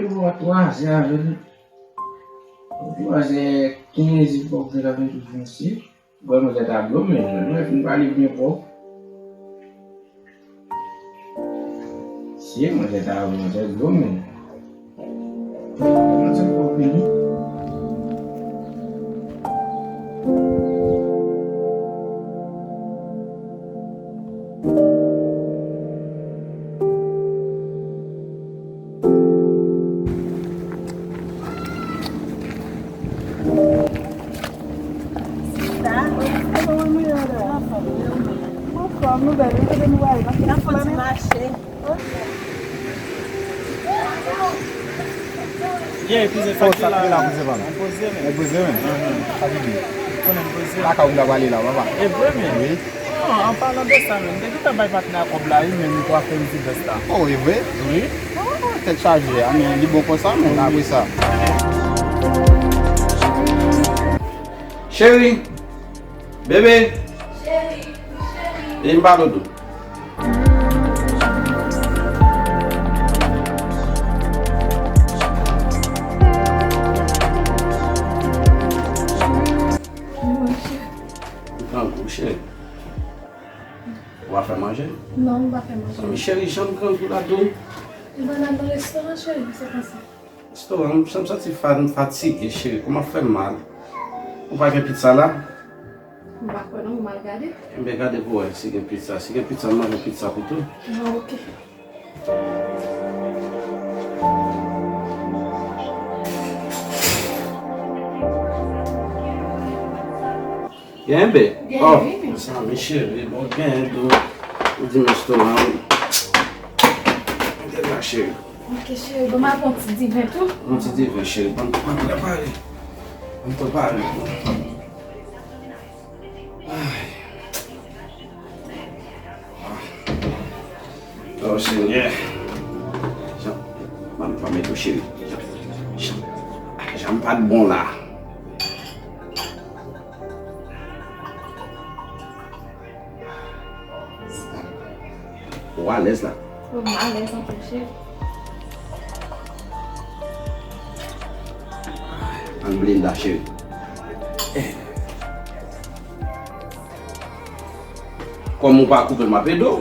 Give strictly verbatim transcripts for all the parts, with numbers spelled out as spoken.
Ou a twa zè avè l. Twa zè kenz pou w fè la vin tou fon si. Bon, manzè ta blo men, mwen fin pale byen pwòp. Si manzè ta blo men. Manzè pwòp li. Sista, kòman w ye la? Anfòm, nou bèl, wi, kote nou prale? N ap fè ti mache. Ye, kouzen, sa k ye la? Sa k ye la, kouzen pa m? Mwen poze, men. Mwen poze, men. Sa ki di? Konnen m poze. Lakay ou m ta prale la, papa. E vre, men? Wi. Non, an palan de sa, men, m te gentan bay patnè a kòb la, wi, men m pou afè Silvès la. Oh, e vre? Wi. Oh, tèt chaje, a, men li bon konsa, men, apre sa. Cheri! Bebe! Cheri! Cheri! E m pa dodo. Ou grangou, cheri. Ou pa fè manje? Non, m pa fè manje. Zanmi cheri, jan m grangou la tou. M pral al nan restoran, cheri, se konsa. Restoran, m sanm santi fa-, m fatige, cheri. Kò m ap fè m mal. Ou pa gen pizza la? M pa kwè non, m al gade. Enben, gade pou wè si gen pizza. Si gen pizza, m manje pizza pito. Ah, ok. Genyen, bè? Genyen, oh, wi, men. Sa, men cheri, bon, genyen tou. Ou di m restoran, wi. Mete la, cheri. Ok, cheri, bon, m ap yon ti diven tou. Yon ti diven, cheri. Bon, mwen prepare. Mwen prepare. Ay. Oh, Senyè. Jan, ban m pran meto, cheri. Jan, jan, jan m pa t bon la. Ou alèz la? Ou m alèz anpil, cheri. Ann blenda, cheri. Eh. Kòm ou pa koupe m ap ede w.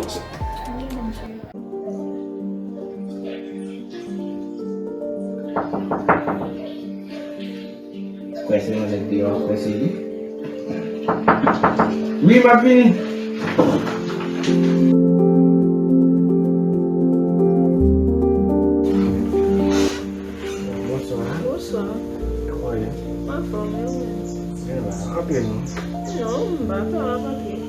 Kwè se manzè k deyò, kwè se li. Wi, m ap vini. Bonswa. Bonswa. Kòman w ye? M anfòm, e ou menm? Anpil non. Non, m pa fè w ap anpil.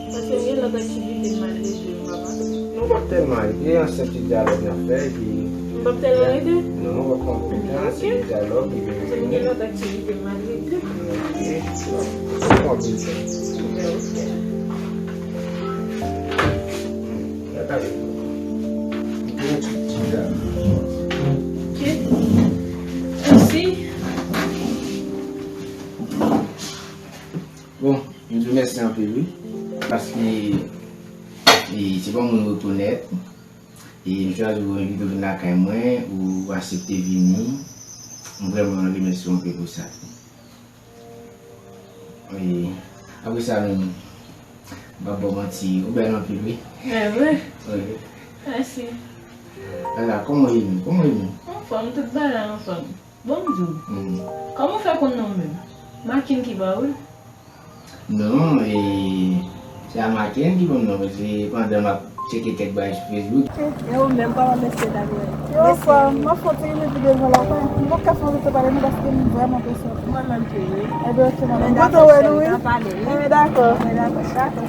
Paske m gen lòt aktivite m al regle, papa. Nou p ap tèlman rete, an senp ti dyalòg n ap fè, epi... Nou p ap tèlman rete? Non, nou p ap pran anpil tan, se ti dyalòg, epi... Paske m gen lòt aktivite m al regle. Ok. Pran anpil tan. Ok, ok. Gade. Ok. Mèsi. Bon, m di w mèsi anpil, wi. Paske, e, se pa yon moun rekonèt. E, m chwazi w, envite w vin lakay mwen, ou aksepte vini. M vrèman remèsye w anpil pou sa. E, apre sa menm, m p ap ba w manti, ou bèl anpil, wi. E vre? Wi. Mèsi. Ala, kòman w ye menm? Kòman w ye menm? Anfòm, tout bagay anfòm. Bon, m di w. Hmm. Kòman w fè konn non m menm? Maken ki ba w l? Non, e, se a Maken ki ban m non, paske pandan m ap tcheke kèk bagay sou Facebook. E ou menm, kòman mesye Daniel? Yo, anfòm, m ap fè yon ti rit pi devan lakay. M poko ka fè yon ti pale non, paske m vrèman prese. Mwen menm tou, wi. Enben, ok, madanm. M kontan wè nou, wi. Enben, dakò. Enben, dakò, dakò.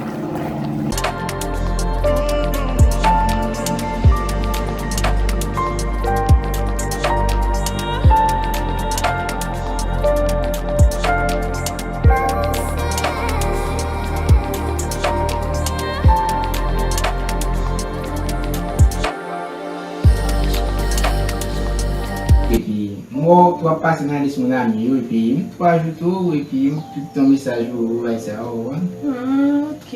Epi, m wè w ap pase nan lis mon ami yo, epi m tou ajoute w, epi m tout ton mesaj ou, ou bay sa, ou konprann? Ah, ok.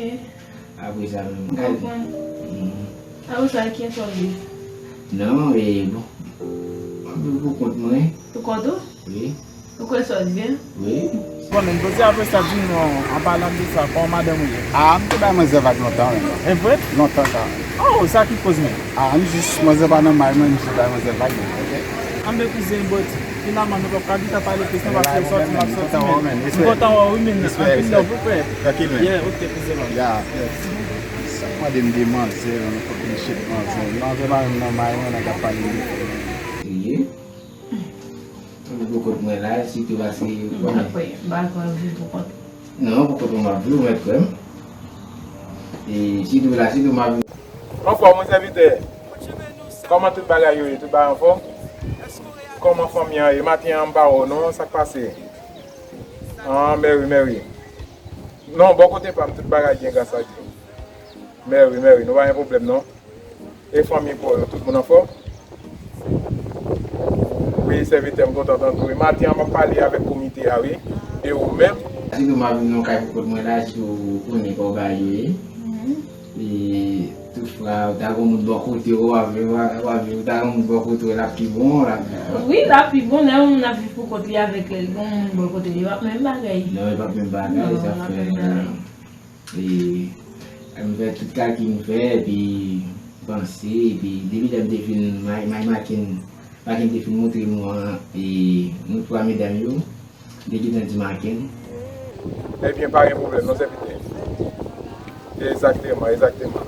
Apre sa menm, m ka di. Konprann. Mhm. Apre sa, kiyès w ap di? Non, e, bon. Pou kont mwen. Pou kont ou? Wi. Ou kwè sa w di a? Wi. Bon, men jodi a apre sa, di nou, an palan de sa, kòman madanm ou ye? Ah, m te bay manzè vag lontan, menm. E vre? Lontan sa. Oh, sa ki koz, men? Ah, m jis, manzè pa nan may mwen, m jis bay manzè vag, men. Anben kouzen, bon, finalman, nou p ap ka gentan pale plis, non, paske m sòti, m ap sòti, men. M kontan wè w, wi, men. Anpil love, wi, frè. Trankil, men. Yeah, ok, kouzen, man. Yeah. Sa w mande m de manzè, nan nenpòt yon shit manzè. Manzè pa menm nan may mwen, nèg ap pale de frè. Wi. Pou kont mwen la, sitou paske, bon, m pa kwè w viv pou kont ou. Non, pou kont mwen m ap viv, ou mèt kwè m. E sitou la, sitou m ap viv. Anfòm, wi, sèvitè. Kòman tout bagay yo ye? Tout bagay anfòm? Kòman fanmi an ye? Maten an, m pa wè w non, sa k pase? Ah, mèwi, mèwi. Non, bò kote pa m, tout bagay byen, gras a Dye. Mèwi, mèwi, nou pa gen pwoblèm non. E fanmi pa w yo, tout moun anfòm? Wi, sèvitè, m kontan tande w. E maten an, m ap pale avèk komite a, wi. E ou menm? Sitou m ap vin nan kay pou kont mwen la, sitou ou konnen kòman bagay yo ye. E toutfwa, ou ta gen moun bò kote w, w ap viv, w ap viv, ou ta gen moun bò kote w, l ap pi bon, l ap... Wi, l ap pi bon, lè yon moun ap viv pou kont li avèk, e, gen yon moun bò kote li, e p ap menm bagay. Non, e p ap menm bagay, sa fè. E, m fè tout kalkil m fè, epi m panse, epi depi lè m te fin may, may Maken, Maken te fin montre m, e, nou twa medam yo, m te gentan di Maken. Ebyen, pa gen pwoblèm, non, sèvitè. Egzakteman, egzakteman.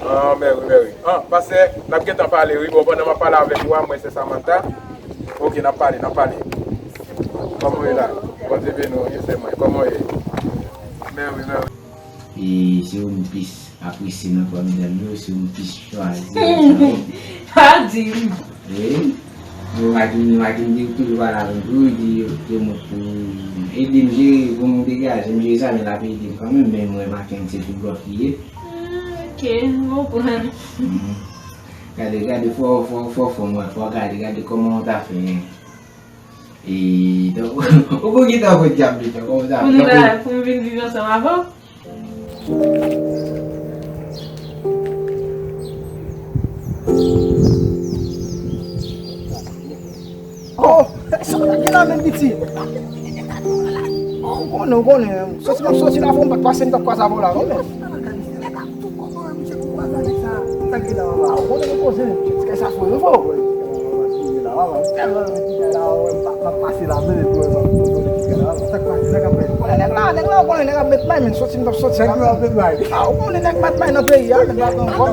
Ah, mèwi, mèwi. Ah, pastè, n ap gentan pale, wi. Bon, pandan m ap pale avèk ou a, mwen se Samantha. Ok, n ap pale, n ap pale. Kòman w ye la? Bondye beni w, wi, sè mwen. Kòman w ye? Mèwi, mèwi. E se ou m plis apresye nan twa medam yo, se ou m plis chwazi. Pa di m. Wi. Mwen Maken, Maken di toujou pale avè m tou, li di yo, yo mwen pou ede m jere, pou m degaje m jere sa, men l ap ede m kanmenm, men mwen Maken se pi bòf li ye. Ah, ok, m konprann. Mhm. Gade, gade, fò, fò, fò, fò mwen, fò gade, gade kòman w ta fè. E, donk, ou pou kite antre dyab dedan, kòman w ta fè? Pou nou la, pou m vin viv ansanm avè w? Oh, sa w gen la menm, piti? Ou konnen, ou konnen, soti m ap soti la, fò m pa t pase, m t ap kwaze avè w la, non, men. Ou konnen nou koze, ti kay sa fò, non, fò. Tèlman ti kay la, w ap pase la, men, ti kay la, sa k pase, sa k ap fèt? Konnen nèg la, nèg la, ou konnen nèg ap met may, men soti m t ap soti. Nèg la ap met may. Ah, ou konnen nèg met may nan peyi a, nèg la pran kòb.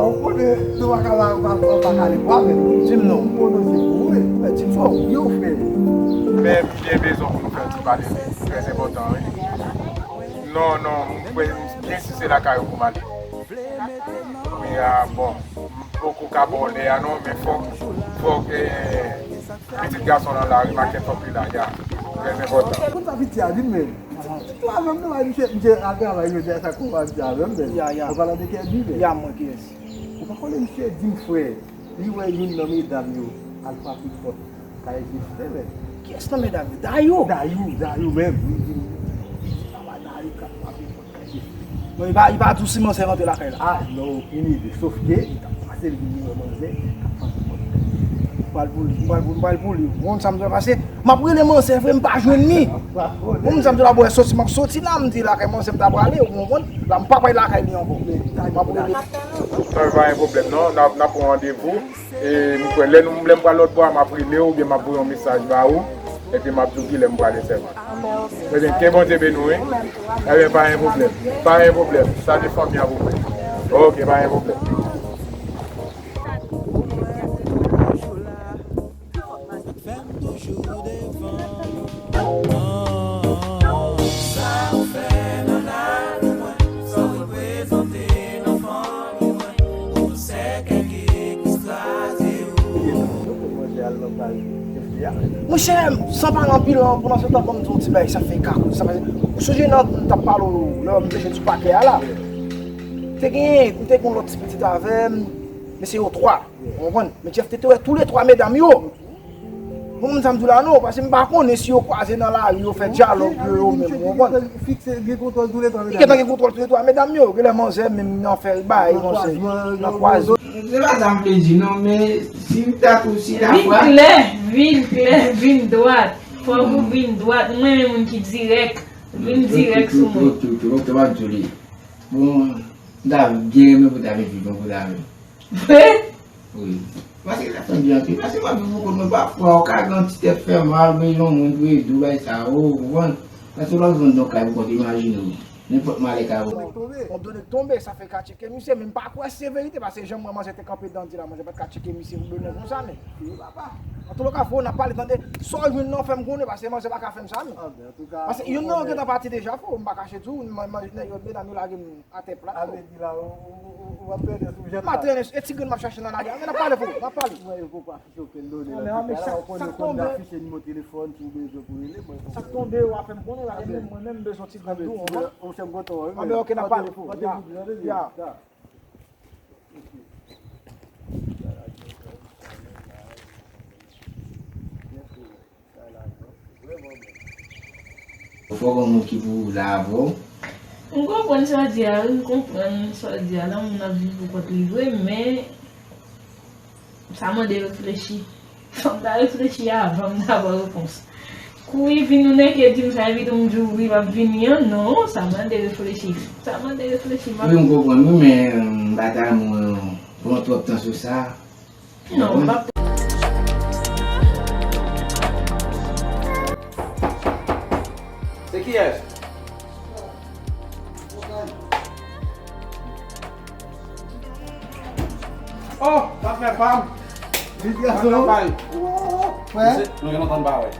Ou konnen nou pa ka, pa, pa, pa ka ale bwa, men di m non. Ou konnen se ou, wi. Men di m fò, yo, frè. Men byen bezwen pou nou fè yon ti pale, trè enpòtan, wi. Non, non, m kwè, m byen si se lakay ou pou m ale. Wi, a, bon, m poko ka ba w lè a non, men fòk, fòk, eh, pitit gason lan la, wi, Maken fòk li la, ya. Trè enpòtan. Konn sa piti a di m menm? Piti a menm non, misye, misye al travay jodi a, sa konn sa piti a menm menm. Ya, ya. Ou pale de kè di menm. Ya, mwen, kiyès? Ou pa konnen misye di m, frè, li wè youn nan medam yo al frape pòt kay Jefte menm. Kiyès nan medam yo? Dayou. Dayou, Dayou menm. Li di m, li di papa Dayou k ap frape pòt kay Jefte. Non, li pa, li pa di w si manzè rantre lakay la. Ah, non, okenn ide. Sof ke li t ap pase, li vin wè manzè k ap frape pòt kay Jefte. M pral pou li, m pral pou, m pral pou li. Ou konn sa m dwe pase? M ap rele manzè, frè, m pa jwenn li. Ou konn sa m dwe la, bò, soti, m ap soti la, m di lakay manzè m ta prale, ou konprann? La, m pa pral lakay li ankò. M ap rele. Sa pa gen pwoblèm, non. N ap, n ap pran randevou. E m kwè, lè nou, lè m pral lòt bò a, m ap rele w oubyen m ap voye yon mesaj ba ou. Epi m ap di w kilè m prale sèlman. Ebyen, ke Bondye beni w, wi. Ebyen, pa gen pwoblèm. Pa gen pwoblèm. Salye fanmi an pou mwen. Ok, pa gen pwoblèm. Monchè, san pale anpil, pandan se tan, ban m di w yon ti bagay, sa fè kakout, sa fè, ou sonje nan, m t ap pale w, lè m te jwenn sou pakè a la. Te gen, m te gen yon lòt ti pitit avè m, men se yo twa, ou konprann? Men Jeff te, te wè tou le twa medam yo. Pou moun sa m di w la non, paske m pa konnen si yo kwaze nan lari, yo fè dyalòg yo, yo menm, ou konprann? Fikse, gen kontwòl tou le tan, li gentan gen kontwòl tou le tan. Medam yo, genlè manzè menm nan fè bay, manzè nan kwaze. Se pa sa m vle di non, men si m ta tou si ta vin klè, vin klè, vin dwat. Fòk ou vin dwat. Mwen renmen moun ki dirèk. Vin dirèk sou mwen. Bon, m ta gen renmen pou ta vin viv yon kote avè m. Vre? Wi. Paske sa fè byen anpil. Paske m ap viv yon kote mwen pafwa, ou ka gen yon ti tèt fè mal, ou bezwen yon moun pou ede w, bay sa, ou konprann? Paske lè w jwenn yon kay pou kont, imajine w. Nenpòt malè ka ou. Yon done k tonbe, sa fè ka tcheke misye, men m pa kwè si se verite, paske jan m wè manzè te kanpe dan di la, manzè pa t ka tcheke misye pou done konsa, men. Antouka, fò n ap pale, tande, sa w jwenn nan fè m konnen, paske manzè pa ka fè m sa, men. Paske youn nan yo gentan pati deja, fò, m pa kache di w, nèg yo, medam yo lage m atè plat, fò. Sa vle di la, ou, ou, ou, ou ap trennen sou jèt la? M ap trennen, e ti grenn m ap chache nan lari a, men n ap pale, fò, n ap pale. Mwen, yo poko affiche okenn done nan peyi a la, ou konnen yo konn afiche nimewo telefòn, si w bezwen pou rele, mwen, sa k tonbe yo a fè m konnen, e mwen menm, m bezwen ti grenn tou, ou konprann? Monchè, m kontan wè w, men. Anben, ok, n ap pale, fò. Ya, ya. Fò gen moun ki pou la avè w. M konprann sa w di a, wi, m konprann sa w di a. Lè moun ap viv pou kont li vre, men sa mande reflechi. Fò m ta reflechi avan m ta ba w repons. Kouri vin ou nèke di m sa, epi tou m di w wi, m ap vini an, non, sa mande reflechi. Sa mande reflechi, m ap... Wi, m konprann, wi, men m pa ta renmen pran twòp tan sou sa. Non, m p ap. Se kiyès? Oh, patnè pa m. Patnè pa m. Frè? Mesye, nou gen lontan n pa wè.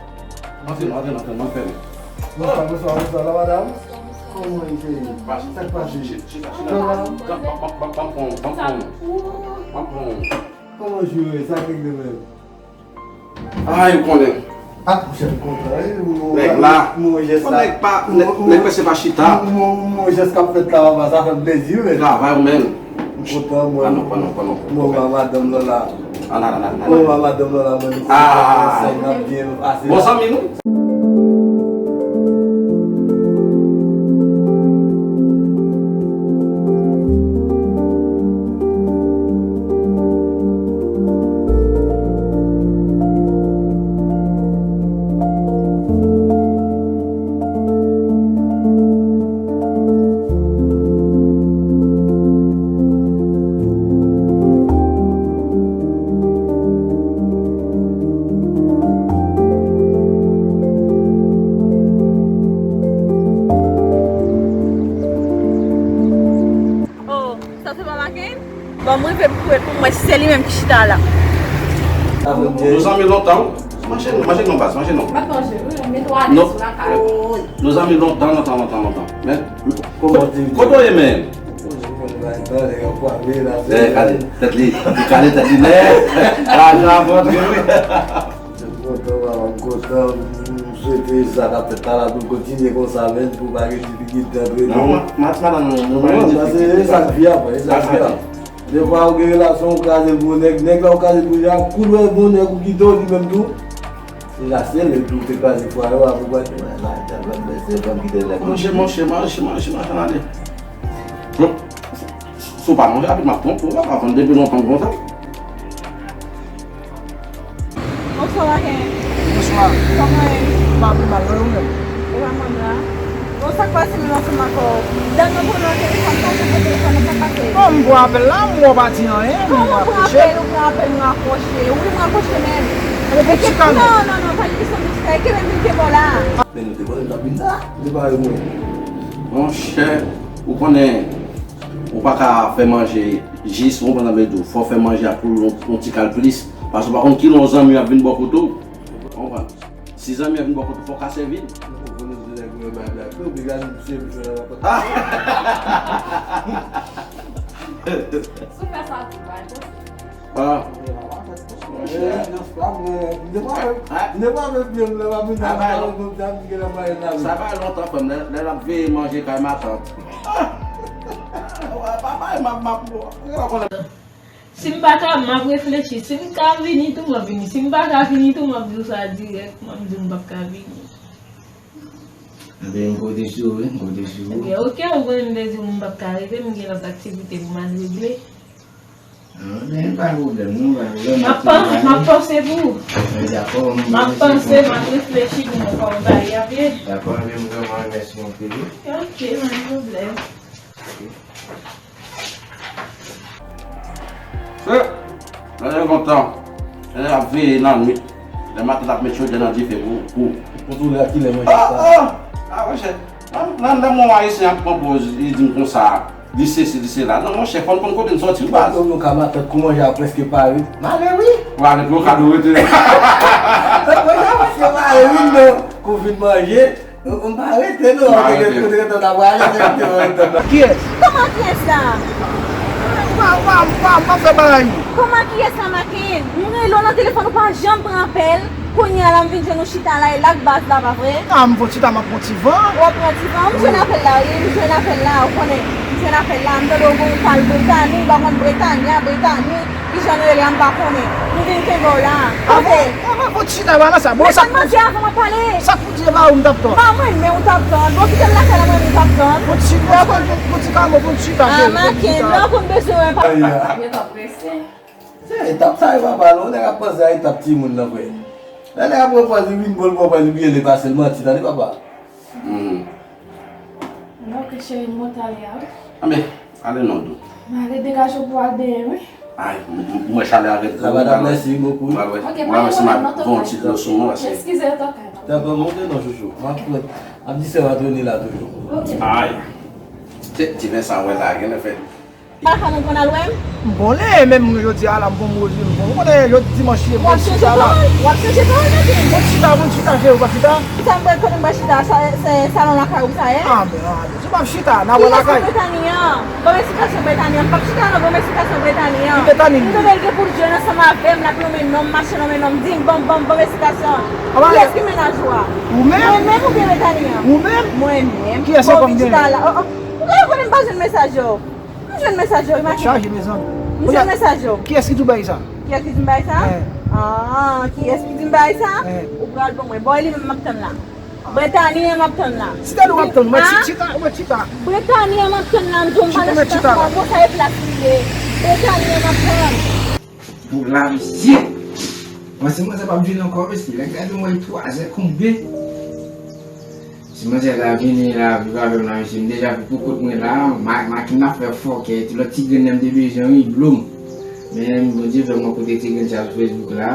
Antre, antre, antre, antre, antre. Bonswa, bonswa, bonswa, la madam. Kòman w ye, cheri? Sa k pase? Chita, chita, chita. Ban m pran, ban m pran. Ban m pran. Kòman w ye? Sa k regle menm? Ay, ou konnen. Ah, monchè, m kontan, wi. Nèg la. Bon, nèg pa, nèg, nèg prese pa chita. Bon, jès k ap fèt la, papa, sa fè m plezi, wi. Travay ou menm. M kontan, mwen. Ah, non, non, non, non. Mwen, madanm nan la. Ah, non, non, non, non. Mwen, madanm nan la, mwen. Ah. N ap byen pase la. Bon zanmi nou. Oh, sa se pa Macken? Bon, m rive pou, pou m wè si se li menm ki chita la. Nou zanmi lontan. Manje non, manje non, baz, manje non. M ap manje, wi, netwaye sou lakay. Nou zanmi lontan, lontan, lontan, lontan. Men, kote w ye menm? Eh, kale tèt li, li kale tèt li nèt. Lajan ap rantre, wi. M kontan, papa, m kontan. M swete sa k ap fèt la, la pou l kontinye konsa, menm pou pa gen difikilte antre nou. Non, ma-, ma-, madanm, nou, nou pa gen difikilte. Non, se sa k vi a, frè, se sa k vi a. Defwa, ou gen relasyon, ou kraze l pou yon nèg, nèg la ou kraze l pou li a, kou l wè l bon nèg ou kite w, li menm tou. Se la sèl nèg ki te kraze fwaye w, apre w pa di, "Mwen, la, tèl lòt, men se fanm ki te nèg." Monchè, monchè, monchè, monchè, monchè, ale. Bon, si w pa manje, apre m ap twonpe w, w ap vann depi lontan konsa. Bonswa, Macken. Bonswa. Kòman w ye? M pa pi mal, non, ou menm? Ou pa mal la? Bon, sa k pase menm ansanm ak ou? Dan nou pran nan telefòn, sa se pou telefòn nan, sa k pase? Bon, m pran apèl la, m wè w pa di anyen, m rakwoche. Kòman pran apèl, ou pran apèl, m rakwoche? Ou vle m rakwoche menm? Enben, pou ti kanal. Non, non, non, pa gen kesyon de ti kanal. Kenbe m vin kenbe w la. Men nou te konnen m t ap vin la, m te pare mwen. Monchè, ou konnen, ou pa ka fè manje jis, ou konprann sa m vle di w, fò w fè manje a pou yon, yon ti kal plis. Paske w pa konn kilè yon zanmi w ap vin bò kote w. Ou konprann? Si zanmi an vin bò kote w, fò w ka sèvi l. Si w fè sa tou, bay konse. Ah. Sa fè lontan, frè m, lè, lè l ap veye manje kay matant. Ah. Papa, m ap, m ap, m ap, Si m pa ka, m ap reflechi. Si m ka vini tou, m ap vini. Si m pa ka vini tou, m ap di w sa dirèk. M ap di w m p ap ka vini. Anben, m konte sou ou, wi, m konte sou ou. Ebyen, oke, ou konnen m te di w m p ap ka rive, m gen lòt aktivite pou m al regle. Anben, pa pwoblèm, non, pa pwoblèm. M ap pan-, m ap panse pou ou. Anben, dakò, m ap panse, m ap reflechi pou mwen kòman bagay ap ye. Dakò, anben, m vrèman remèsye w anpil, wi. Oke, pa gen pwoblèm. Se, lè yo kontan, lè y ap veye nan nwit, lè matant ap met chodyè nan dife pou, pou. Pou tou lè a kilè manje sa? Oh, oh! Ah, monchè, nan, nan, nan moman ayisyen ap pran pòz, li di m konsa, li sesi, li sela. Non, monchè, fò n konn kote n sòti, baz. Ou ka matant kou manje a prèske pare. M ale, wi. Ou ale pou yo kado rete. Manje a prèske pare, wi, non. Kou fin manje. M pa rete non, ou te gen, ou te gen tan ta prale direkteman. Kiyès? Kòman kiyès la? Ou pa, ou pa, ou pa, ou pa fè bagay. Kòman kiyès la, Maken? M rele w nan telefòn, ou pa janm pran apèl. Kounye a la, m vin jwenn ou chita la, e la k baz la, pa vre? Ah, m fon chita, m ap pran ti van. W ap pran ti van? M jwenn apèl la, wi, m jwenn apèl la, ou konnen. M jwenn apèl la, m tande w gon pal Bretani, m pa konn Bretanya, Bretani. Kijan nou rele a, m pa konnen. M vin kenbe w la. Kote? Avan, avan, fon chita, pa nan sa. Bon, sa k pou di? Avan, m ap pale. Sa k pou di, e pa ou m t ap tann. Pa mwen, men ou t ap tann. Bon, kite m lakay la, mwen, m t ap tann. Fon chita, fon, fon, fon ti kamo, fon chita. Ah, Maken, lè w konn bezwen pa. Yo t ap prese. Se etap sa yo, papa, non, nèg ap panse a etap timoun nan, frè. Lè nèg ap pran pòz, li vin bon, li pran pòz, li bliye li pase l manti, tande, papa. Hmm. Ok, cheri, m mwen t ale a, wi. Anben, ale non, dou. M ale degaje w pou w al benyen, wi. Ay, m, m, m wè chalè a ret gwo. Labadan, mèsi bokou. M wè, m wè si m ap fè yon ti dlo sou mwen, paske. Eskize, tòkay. Dakò, monte non, chouchou. M ap, m ap di sè w Antoni la toujou. Ok. Ay. Se ti Vensan wè la, gen lè fè. Papa, nou konn al wè m? M konnen, menm jodi a la, m gon mouzi, m gon. Ou konnen, jodi dimanch ye, m konn chita la. W ap chanje pawòl, tande? Konn chita, konn chita, cheri, w ap chita? Sa m pral konnen m pral chita, sa, se salon lakay ou sa ye? Ah, ben, ah, ben, si w p ap chita, n a wè lakay. Kiyès nan Bretani an? Ban m esplikasyon Bretani an. M p ap chita non, ban m esplikasyon Bretani an. Ki Bretani? M tande l gen pou l jwenn ansanm avè m, l ap nonmen non m, mache nonmen non m, di m, ban m, ban m, ban m esplikasyon. Kiyès ki mennaj ou a? Ou menm? Mwen menm oubyen Bretani an? Ou menm? Mwen menm. Kiyès ankò m genyen? Bon, vin chita la. Oh, oh. Ou genlè konnen m pa jwenn mesaj yo. M jwenn mesaj yo, wi, Maken. Chaje, mezanmi. M jwenn mesaj yo. Kiyès ki di w bay sa? Kiyès ki di m bay sa? Eh. Ah, kiyès ki di m bay sa? Eh. Ou pral ban mwen. Bon, e li menm m ap tann la. Bretani an m ap tann la. Sitèl ou m ap tann, mwen ti, chita, mwen chita. Bretani an m ap tann la, m di w m pa nan chita sou konsa e plas li ye. Bretani an m ap tann. Pou la, mesye. Mwen se mwen sa p ap vin ankò, mesye. Lè gade mwen twa zè konbe. Si manzè ta vini la, viv avè m la, mesye, m deja pou kont mwen la, ma, makin ap fè fòkè, ti lòt ti grenn nan m te bezwen, wi, blom. Men, Bondye fè m wè kote ti grenn sa sou Facebook la.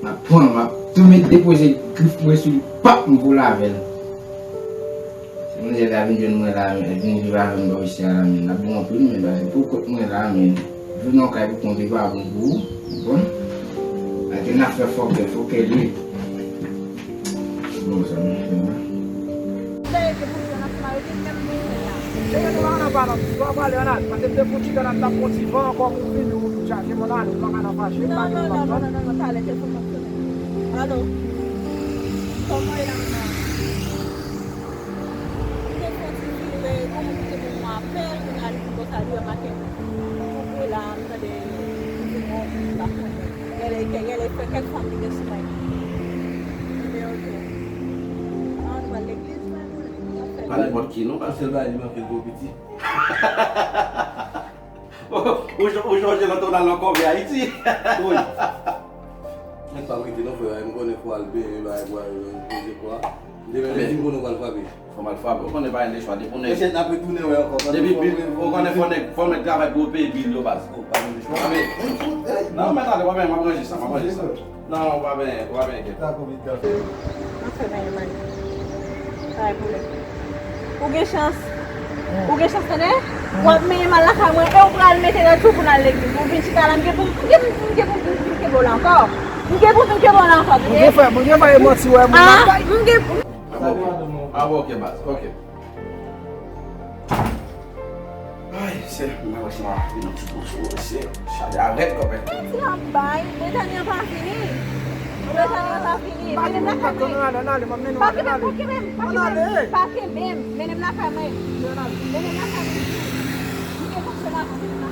M ap pran, m ap tou met depoze grif mwen sou li, pap, m pou lave l. Si manzè ta vin jwenn mwen la, vin viv avè m bò isi a la, men, l ap bon anpil, men, paske pou kont mwen la, men. Vin nan kay pou kont li pa bon pou ou, ou konprann? Ak yon afè fòkè, fòkè li ye. Bon, sa nou fè la. Lè yo te pou jwenn ansanm avè li, menm li menm la. Lè yo te pa nan pa nan, pa pale ann al, paske te pou ti tan nan tap pran ti van ankò pou vini ou tou chaje mwen ale, ou pa ka nan fache, m pa gen pou m ap tann. Non, non, non, non, talè telefòn nan sonnen. Alo? Kòman w ye la, manman? M te fè yon ti vire, kòman pou te bon mwen apèl, kounye a li vin konsa, li wè maten. Koupe la, m tande, m di, bon, m pa konnen. Genlè, genlè, fè kèk fanm li gen sou mwen. Ebyen, oke. An, nou al legliz, mwen, pou nou ap fè. Pa nenpòt ki, non, pa sèl bagay li manke l gwo piti. Ou, ou, ou chonje lòt ou al nan kòve Ayiti? Wi. Mwen pa rete non, frè, m konnen fò al benyen, bagay pou al poze kwa. Demen, men di konnen w pral frape. Fò m al frape. Ou konnen pa gen de chwa. Depi w nèg. Mesye, n ap retounen wè ankò. Depi bil, ou konnen fò nèg, fò nèg travay pou yo peye bil yo, baz. Oh, pa gen de chwa. Frape. Non, mèt ale, w ap benyen, m ap ranje sa, m ap ranje sa. Non, w ap benyen, w ap benyen, enkyèt. Dakò, vit, dakò. Mwen fè benyen, man. Pa gen pwoblèm. Ou gen chans. Ou gen chans, tande? W ap menye m al lakay mwen e ou pral mete nan tou pou n al legliz. Ou vin chita la, m gen pou m, m gen pou m, m gen pou m vin kenbe w la ankò. M gen pou m vin kenbe w la ankò, tande? Mwen gen frè, mwen gen frè, e manti, wè, mwen ap bay. M gen pou m. Ah, bon, ok, baz, ok. Ay, se, mwen wè se mwen ap vin yon ti kou sou ou, se, chalè a rèd kanmenm. Mwen di l ap bay, Bretani an pa vini. Bretani an pa vini. Mennen m lakay mwen. Pa kenbe m, pa kenbe m, pa kenbe m, pa kenbe m. Mennen m lakay mwen. Mennen m lakay mwen. M gen fonksyonè avan, mennen m